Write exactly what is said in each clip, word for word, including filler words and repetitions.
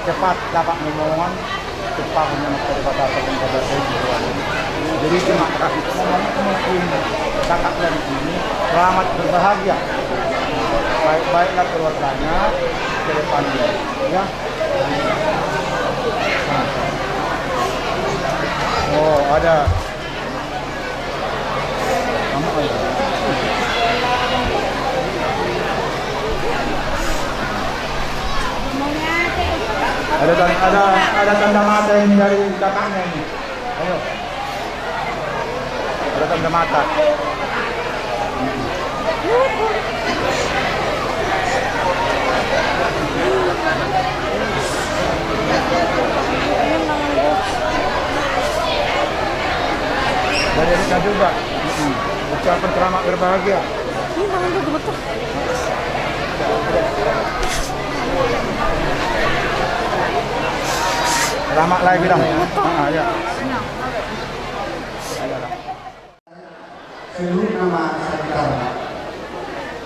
Cepat dapat momongan, cepat punya masa depan, dapat masa depan. Jadi terima kasih teman-teman, selamat berbahagia. Baik-baiklah keluarganya ke depannya, ya. Oh, ada. Ada tan-, ada, ada tanda mata ini dari kakaknya ini. Ayo. Ada tanda mata. Dari Rika juga. Mm-mm. Ucapan selamat berbahagia. Ini tangan gue gemeter. Selamat lahir, Bang. Gemeter. Ah, ya. Saluhutna ma sakitar.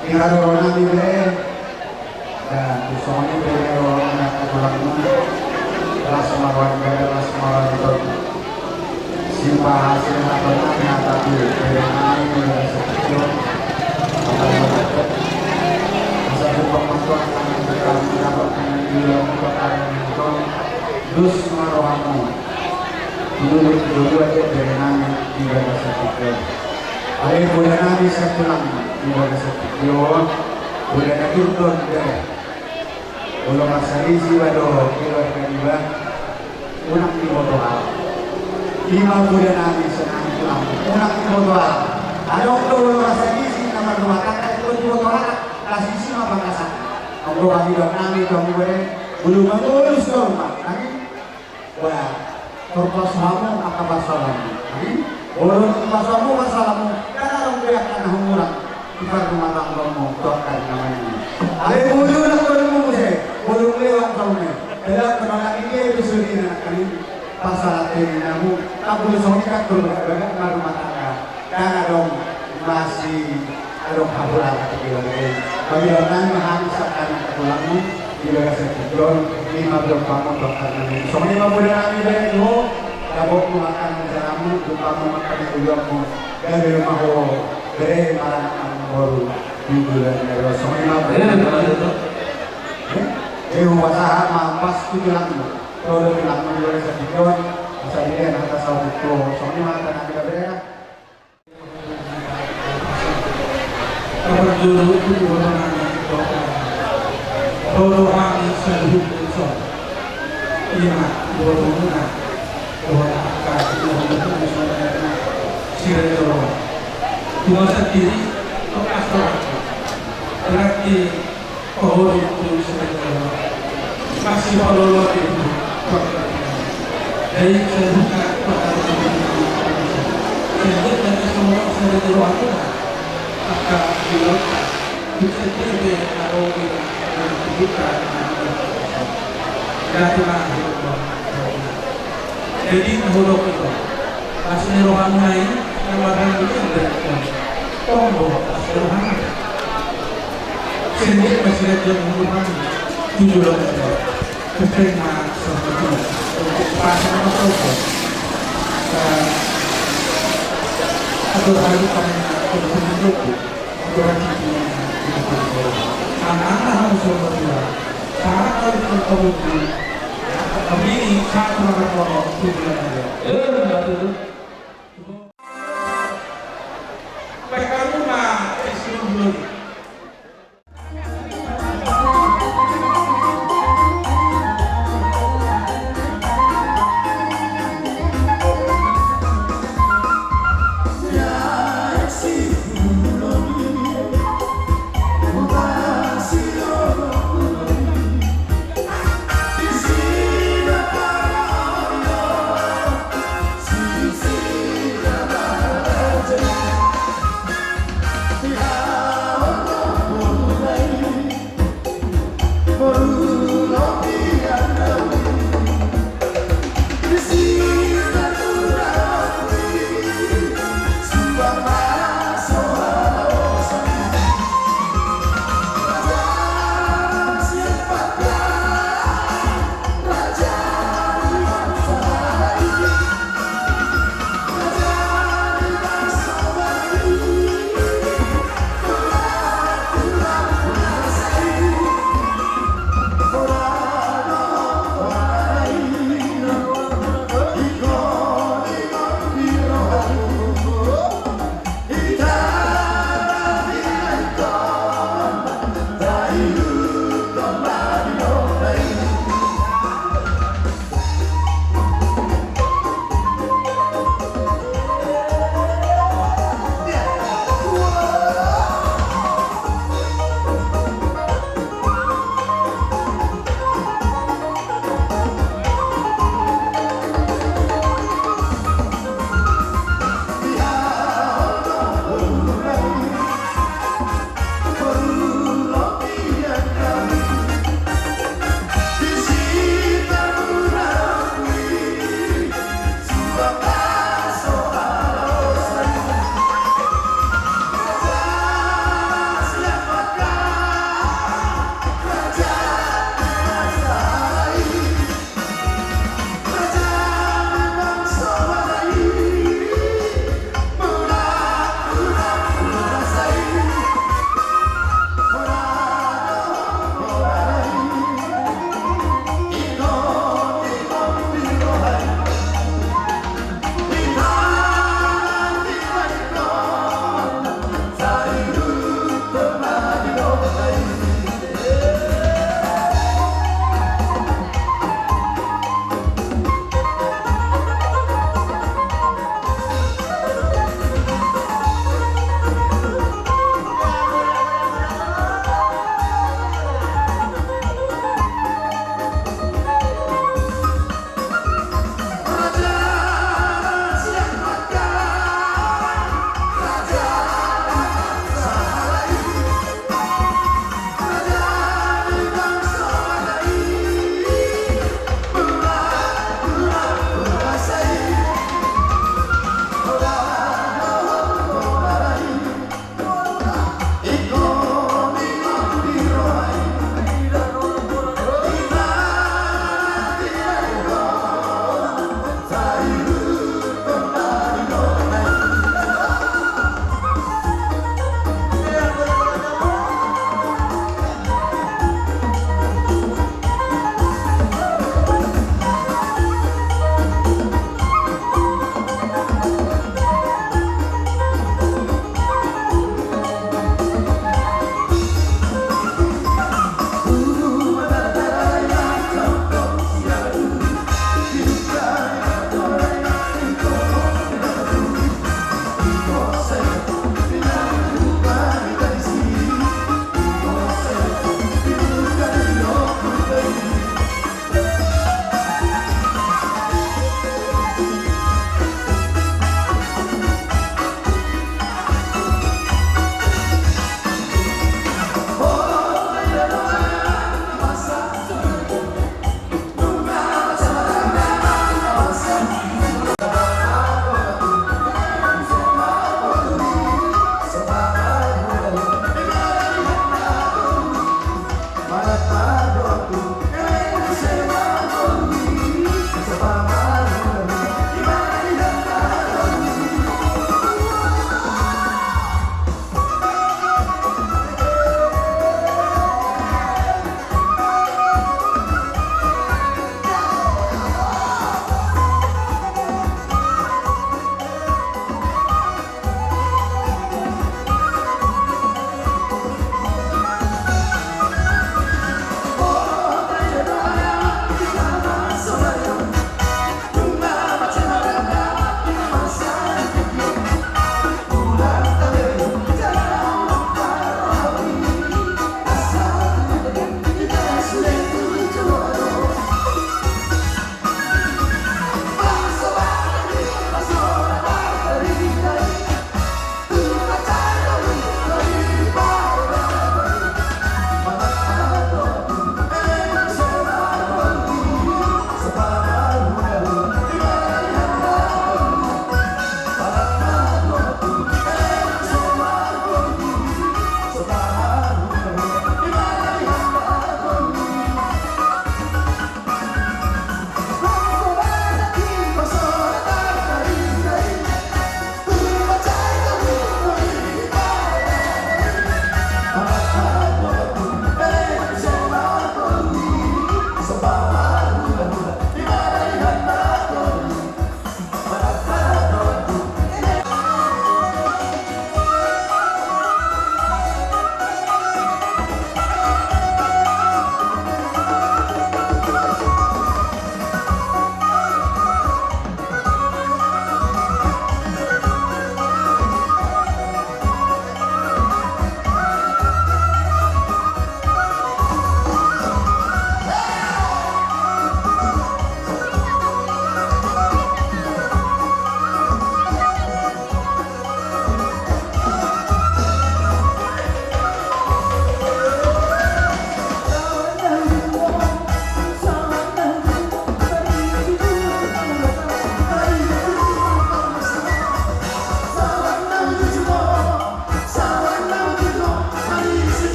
Di haroronami be, dan di songon i be haroronami na tulang, las ma roha ni bere, las ma roha ni tondi. Sipahasilhaton nami hata tu berenami di bagasan tingki on. Asa tumpang ma Tuhan nami di dalam, di dalam, di dalam, di dalam. Dos ma rohamu. Dulu, dulu aja berenami di bagasan tingki on. Ale podanami sian tulang di bagasan tingki on. Poda na ginjang be. Olo marsalisi iba dohot keluarga niba. Unang diboto halak. I ma podanami sian tulang. Unang diboto halak. Adong do olo marsalisi na marrumah tangga, unang diboto halak. Lasisi ma pangasahon. Anggo hami dohononnami tu hamu be. Olo mangolu soma. Nami. Ba, torpas hamu angka pasahatonmu. Jadi, olo torpas hamu pasahatonmu, ndang adong be angka na humurang di parrumah tanggamu tu angka na maen i. Alai molo na tolu muse, molo lewat hamu. Dalam penolak ini episode ini akan pasahat ini namu. Tapi songon i kan berbagak-bagak rumah tangga. Ndang adong, masih adong hahurangan tu keluarga i. Pamilongan ma hami sian angka tulangmu di bagasan tingki on, i ma dohononmu tu angka nami. Songon i ma podanami be tu ho, dapotmu angka na jalamu, dohononmu angka na ulaonmu, gabe ma ho bere maranak boru di bulan ni ro. Songon i ma podanami. Eh, hupasahat ma pas tu tulangmu. Tolu tulangmu di bagasan tingki on, asa dilean hata saut tu ho. Songon i ma hata nami gabe. Parjolo tu rohanami, rohanami saluhut dison. I ma rohamuna, roha angka na hulahulamuna, Siraja Roha. Tung sandiri, tongkas rohangku. Berarti Pahoring tu Siraja Roha. Masih pahoring tu. Jadi saya buka. Sehingga dari semua Siraja Roha itu, maka beliau bisa jadi pahoring dan dibuka. Jadi, na hudok i, las ni rohamuna i, na marhang i, na berkon. Tong do las ni rohamuna. Sendiri masih ada jam umur kami. Tujuh belas tahun. Kepeng ma sama tu. Untuk pasang apa tu? Atau hari kami untuk menunjuk. Anak-anak harus hormati. Sangat harus hormati. Tapi ini sangat sangat hormat. Itu bulan aja. Eh, betul. Baik, kamu mah, eh, sebelum dulu.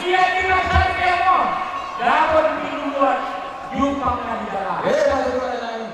Ia di masa dia on, dapot di luar, jumpang na di dalam. Eh, satu dua, lain.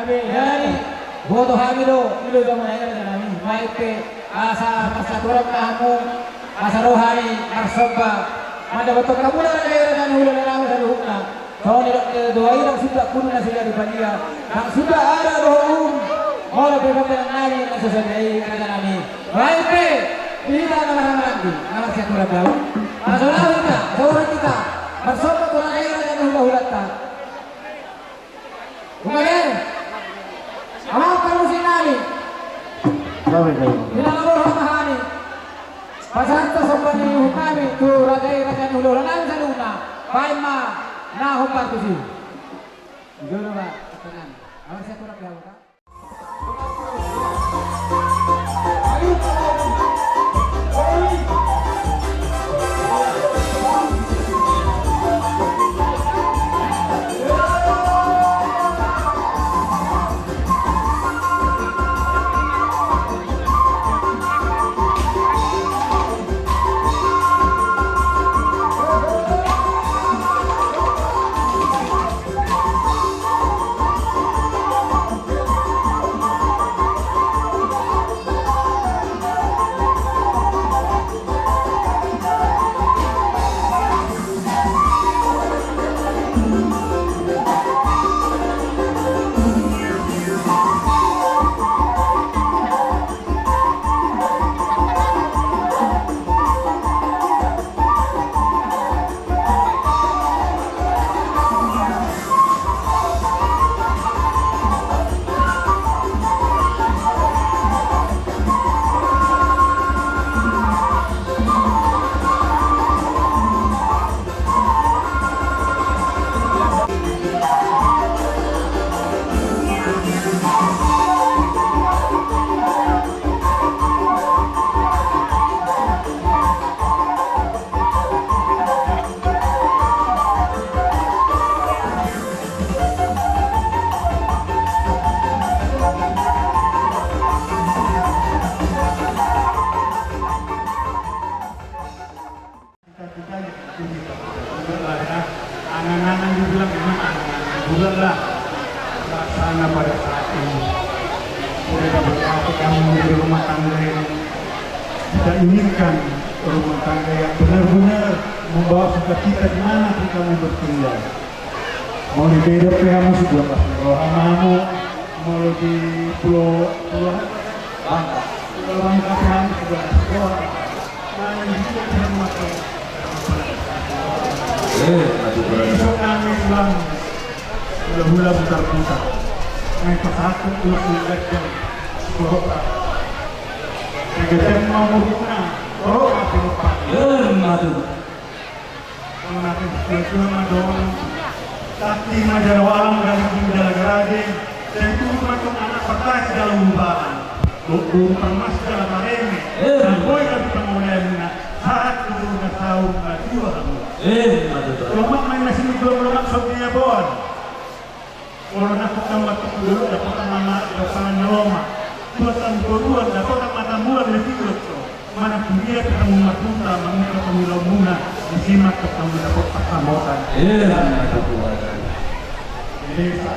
Jadi, huboto hami do, i do hamu raja nami, bahen pe asa marsiaturhon ma hamu, asa ro hami marsomba mandapothon hamuna raja nami, hulahula nami saluhutna. Songon na nidok ni natuatua i, ndang sundat guru na so jadi palia, ndang sundat adat dohot uhum, molo pe pambahenan nami na so sadia i raja nami. Bahen pe hita na marhahamaranggi, na marsiaturhon do. Asa ro hita, asa ro hita marsomba tu raja i raja nami, hulahulanta. Uga be. Amang parmusik nami. Gabe, gabe. Di na laho ro ma hami pasahat somba ni uhum nami tu raja i raja ni hulahula nami saluhutna. Bahen ma na hombar tusi. Jolo ma, tenang. Amang siaturhon do. Angan-angan dibilang, memang angan-angan juga lah. Pelaksana pada saat ini. Sudah dapat apa kamu di rumah tangga ini? Kita inginkan rumah tangga yang benar-benar membawa sukacita di mana pun kamu bertinggal. Molo di Medan pe hamu, sudah pasti roha hamu. Molo di Pulau, Pulau Bangka. Pulau Bangka pe hamu, sudah pasti roha. Mana di sini pe hamu, maka. Eh, aduh, berat. Iso kami ulang. Hula-hula putar-putar. Naik pesawat ke Pulau Singkat dan Koropa. Tiga jam mau murukna. Koropa, Koropa. Eh, aduh. Mangapis tuatua madong. Sakti majalo alam dari jala garage. Tentu matong anak pertasi dalam ubalan. Bukbuk permas dalam areme. Eh. Boy kami pengulaianna. Sahat tubuh na saur na dua hamu. Eh, aduh. Lomak main nasi dua lomak sopi aboan. Olo na hukam mati kulo dapotan mama dapotan nyoma. Tuatan koruan dapotan mata muan lebih kulo. Mana kuliah ketemu makuta mamuka pemilau muna. Disimak ketemu dapot pasamotan. Iya. Desa.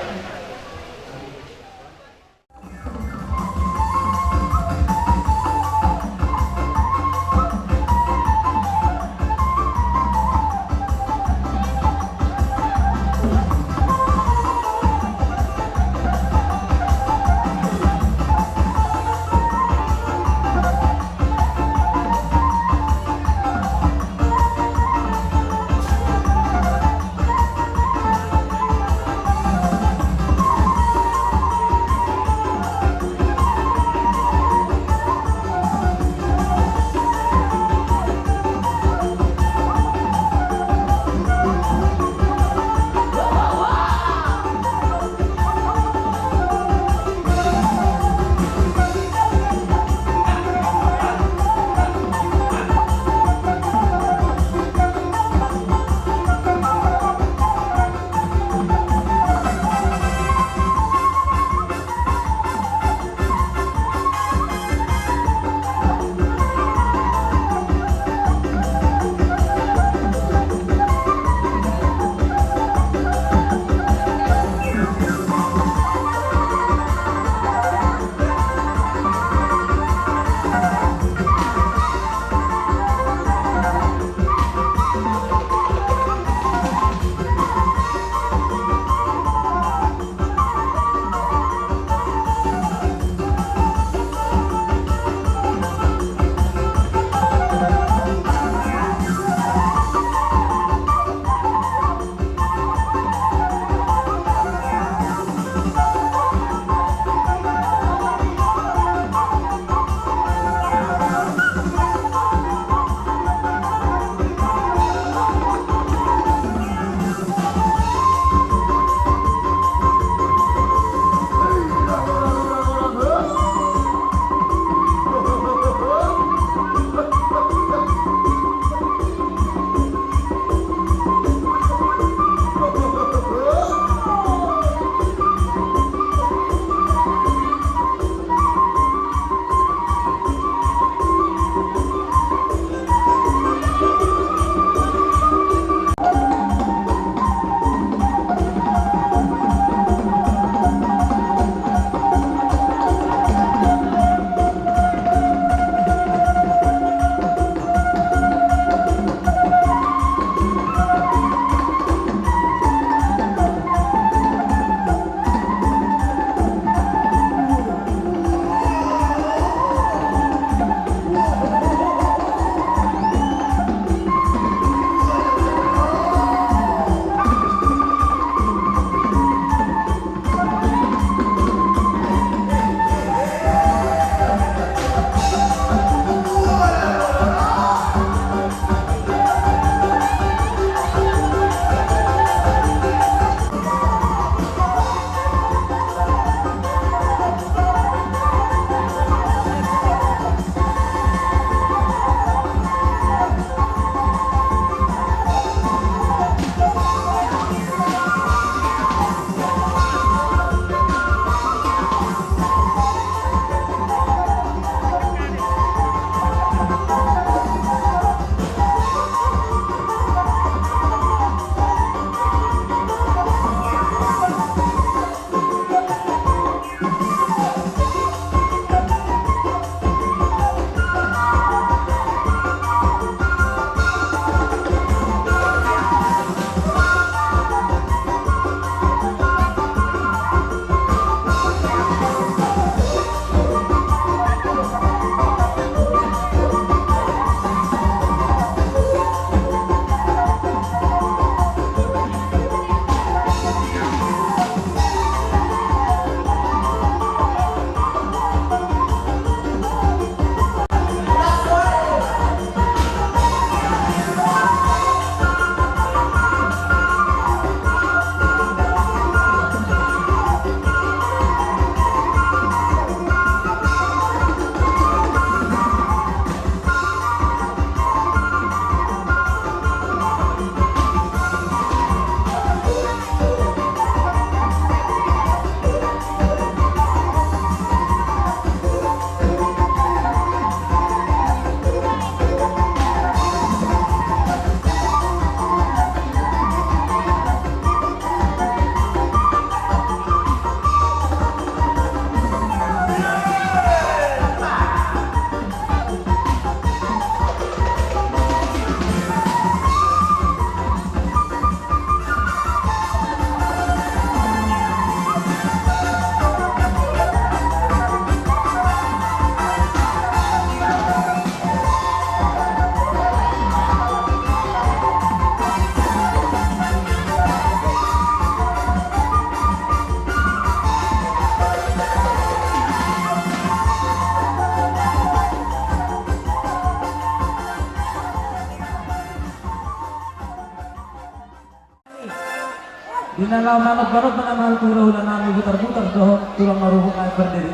Na laho manomba-nomba nama tu hula-hula nami Butar-butar dohot tulang na ruhut nai pardiri.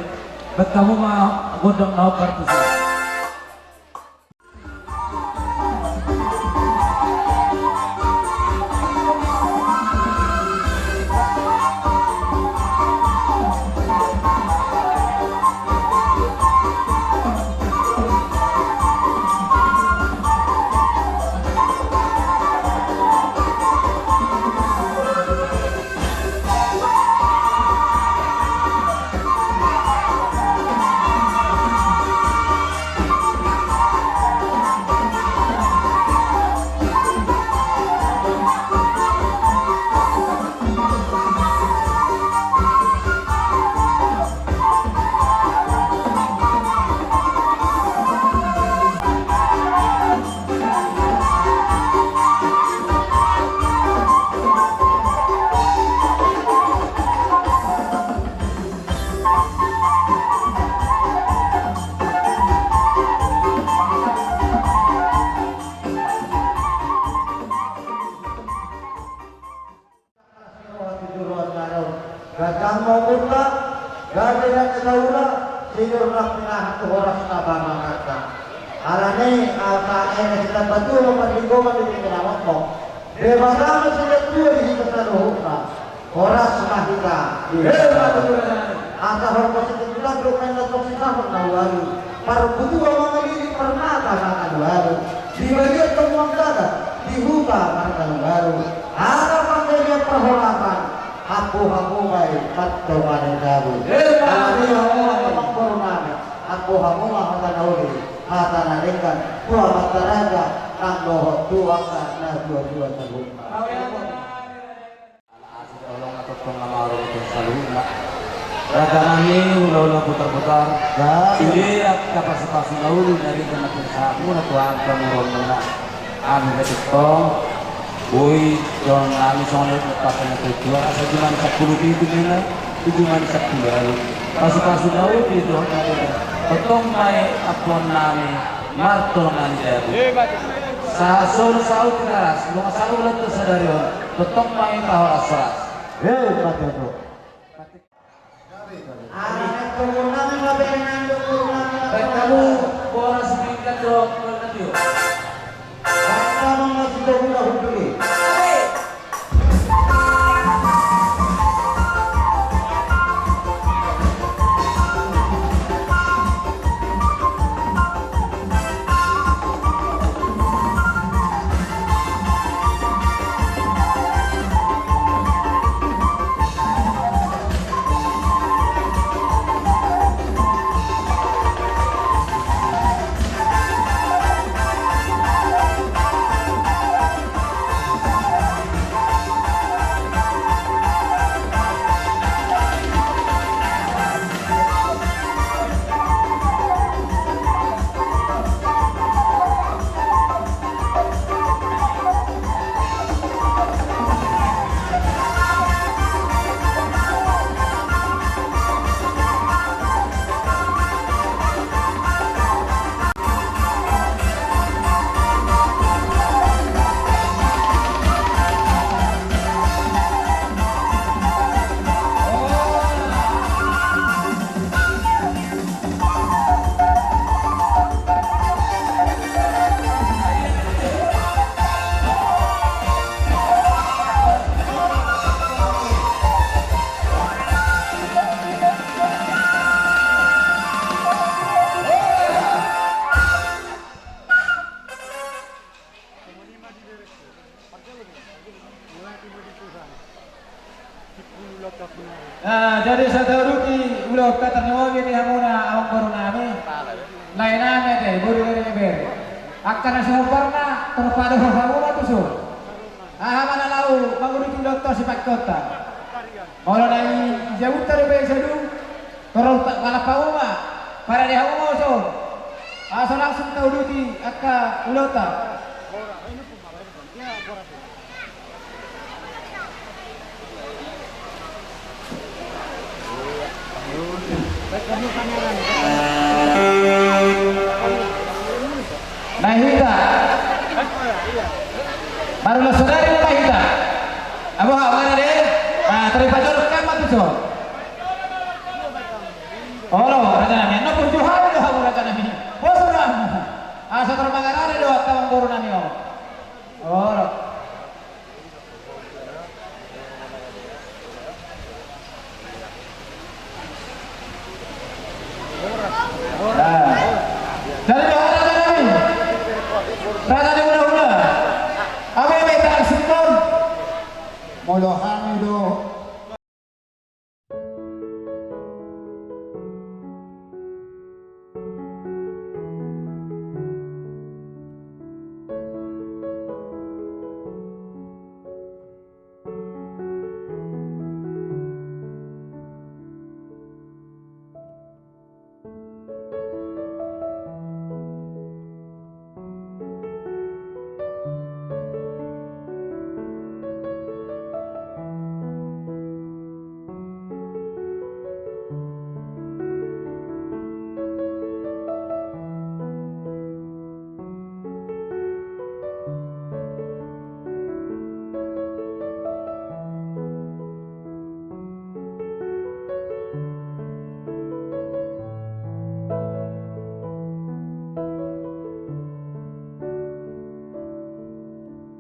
Bahen hamu ma gondang na hombar tusi. Gabe na taula, sinur na pinahan tu horas na pamanganna. Alani asa ene sitambatua ma parlinggoman di pinahanmu. Debata ma sinambatua di hita saluhutna. Horas ma hita di hita. Asa hormat situ kita belum main laptop sisahur na ualu. Parbutua mangalili parmata mangalualu. Di bagian tumbuang dagat, di huta margalugalu. Hata panggabean parhorasan. Ampu hamu ma i martonga ni jabu. Alani hamu ma amangboru nami. Ampu hamu ma hata na uli, hata na denggan, tu amanta raja nang dohot tu angka na tua-tua saluhutna. Ala asi tolong na tongtong na marurutan saluhutna. Raja nami hula-hula Butar-butar. Sude angka pasupasu na uli na denggan na pinsahatmuna tu angka muromuna. Hami pe tongtong boi dohonon nami songon na dapot na tutu, asa jumani sampulu pitu mena tu jumani sampulu ualu. Pasupasu na uli dohot na denggan, tongtong ma i ampuon nami martonga ni jabu. Sahat solu saut di taras, nunga saluhut tu sadari on, tongtong ma i tahoras-horas. He, mate tu. Bahen hamu boras pinggan dohot kuali na tio. Ah, jadi sataruti ulos tarlumobi di hamuna amangboru nami. Lae nami ate, boru nami bere. Angka na sihombarna, terpadu hamuna tusu. Aha mana lau, mangurupi loto si pakkota. Olo nai jabuta do be sadu. Torus ta-, kalap hamu ma, parade hamu ma oso. Asa langsung tauduti angka ulota. Na hita. Baru lo saudari na hita. Abo ha, mana de? Ari pajolo kan mati so. Olo, raja nami, no pun juhal do hamu raja nami. Bos orang. Asa termangarare do tamang boru nami o. Olo. Nah. Jadi dohot raja nami. Raja di hula-hula. Apa yang kita simpan? Molo hami do